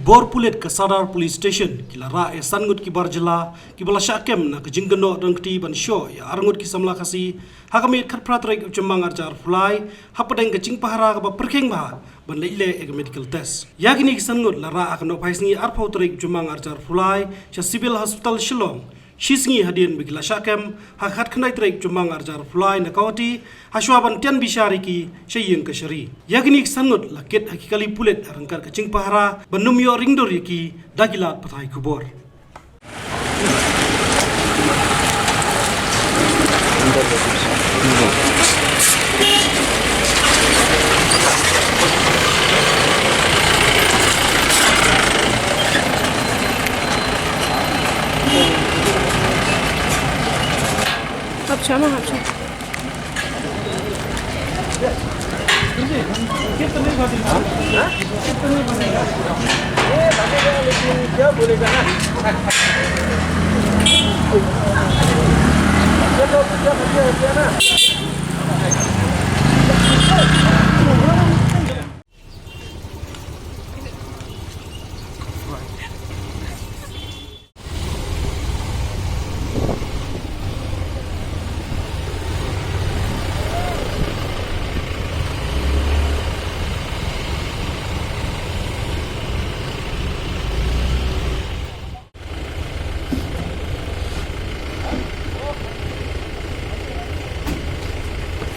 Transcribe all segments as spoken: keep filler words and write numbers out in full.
Bor pulit ka Sadar Police Station ki la rah ïa san ngut ki bar jylla kiba la shah kem na ka jingkynnoh ryngkti ban shoh ïa ar ngut ki samla Khasi ha ka miet khatphra tarik u Jymmang arhajar arphew lai hapdeng ka jingpahara kaba pyrkhing bha ban leit leh ïa ka medical test. Ïa kine ki san ngut la rah ha ka nohphai sngi arphew tarik u Jymmang arhajar arphew lai sha Civil Hospital Shillong, shisngi hadien ba ki la shah kem ha ka khatkhyndai tarik u Jymmang arhajar arphew lai na Guwahati, hashwa ban tian bishar ïa ki sha ïing kashari. Ïa kine ki san ngut la kit ha ki kali pulit ha ryngkat ka jingpahara ban ym ïoh ringdur ïa ki da ki lad pathai khubor. Hap sha ma, hap sha.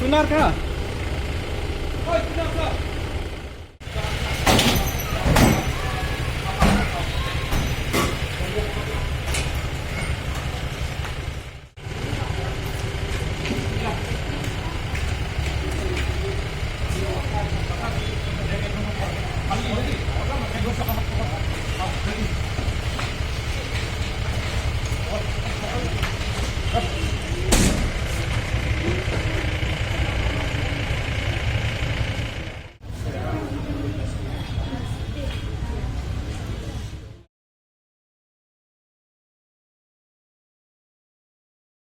Sunar ka? Oi, sunar ka?